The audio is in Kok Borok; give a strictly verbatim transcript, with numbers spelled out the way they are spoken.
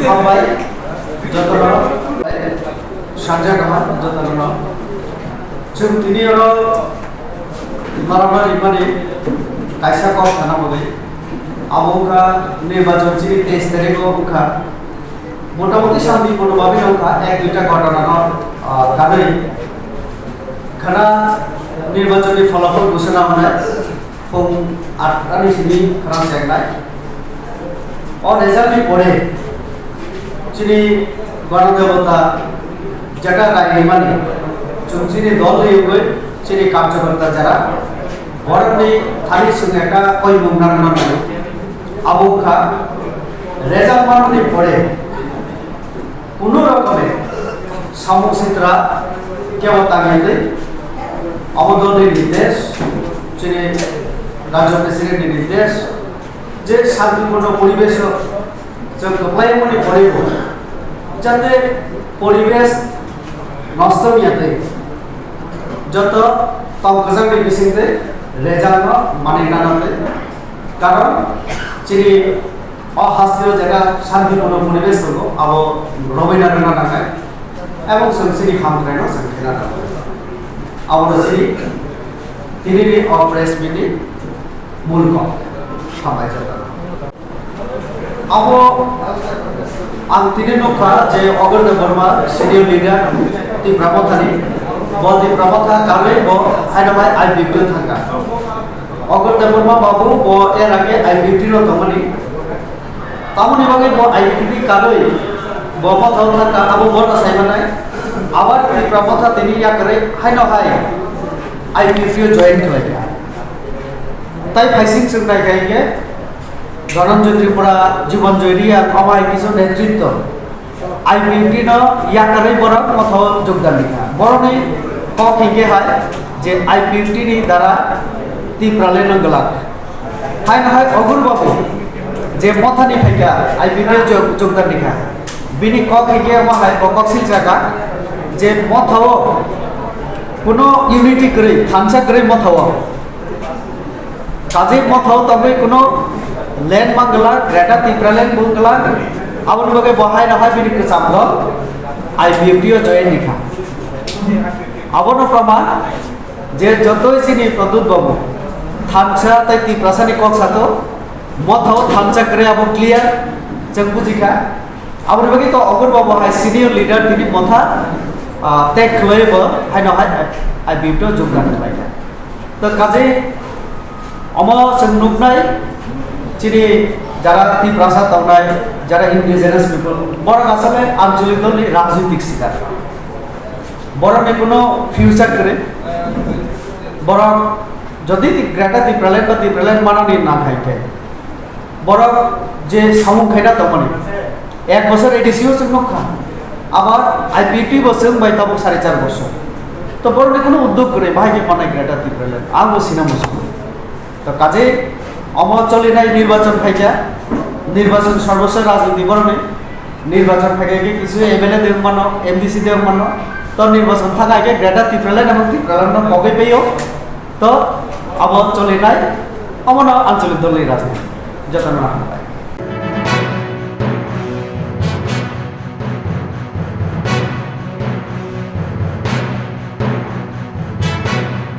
Hambai jotono, sanja kaham jotono. Chwng tini oro norokno rimani kaisa kok sana bagwi. Abo wngkha nirbachon chini teis tarikh o wngkha. Motamoti shantipuno bagwi wngkha ek duita ghotona no, ah, kanwi. Khana nirbachon ni pholapol ghosona wngnai. Phung atta ni simi khorang chengnai. O result ni pore chini Ganadevata jeta raimani chwng chini dol ni ugwi chini karjokarta jara borokni thani chwng ekta koimung nang mano. Abo wngkha result manmani pore Kuno rokome samung sitra kebo tangwi twi obo dolni nirdesh, chini rajya president ni nirdesh, je shantiporno poribesh o chwng kwplaimani poribo, jate poribesh nosto wngya twi joto tong kwchangni bisingtwi result no manwi nana twi, karon chini O hasteo jeta shantiporno poribesh tongo, abo romwi narwkna nangnai, ebong chwng chini hamkraino chwng khena nango. Abono chini tinini o press meet ni mul kok. Hambai jotono. Abo ang tini nukha je Ogor Debbarma, senior leader Tipra Mothani, bo Tipra Motha karwi bo haino hai I P F T o thangkha. Ogor Debbarma babu bo er age I P F T o tongmani. Tamoni bagwi bo I P F T karwi bo Motha o thangkha, abo bono saimanai. Abar Tipra Motha tini yakarwi haino hai I P F T o join khlaikha. Tai phaising chwng naikha hinkhe Dhananjoy Tripura, Jibanjoy Reang, omo hai kisu netritto. I P F T no yakarwi borok Motha o jogdan rikha. Borokni kok hinkhe hai je I P F T ni dara Tipraland no glak. Haino hai Ogor babu je Mothani phaikha, I P F T o jog-, jogdan rikha. Bini kok hinkhe omo hai bo kok silsakha je Motha o kuno unity kwrwi, thansa kwrwi Motha o. Kaje Motha o tongwi kuno land manglak, Greater Tipraland bo glak, aboni bagwi bo haino hai bini kwcham dol I P F T o join rikha. Abono proman je jotoi chini Pradyut babu thansa tei Tiprasani kok sato, Motha o thansa kwrwi abo clear chwng bujikha. Aboni bagwi to Ogor babu hai senior leader tini Motha, ah, tag khwlaiwi bo haino hai I P F T o jogdan khlaikha. To kaje omo chwng nuknai chini jara Tiprasa tongnai, jara indigenous people, borok asole ancholik dolni rajnitik sikar. Borokni kuno future kwrwi. Borok jodi Greater Tipraland ba Tipraland manani nang hai khe, borok je samung khaina tongmani, ek bosor A D C o chwng nukha, abar I P F T bo chwng bai tabuk sare char bosor. To borokni kuno uddog kwrwi, bahai khe manai Greater Tipraland, ang bo sina muchungo. To kaje omo cholinai nirbachon phaikha, nirbachon sorbosoi rajniti borokni, nirbachon phaikha khe kisu M L A de wngmano, M D C de wngmano, to nirbachon thangkha khe Greater Tipraland ebong Tipraland no kogwi paio, to abo cholinai, omono ancholik dolni rajniti, jotono hambai.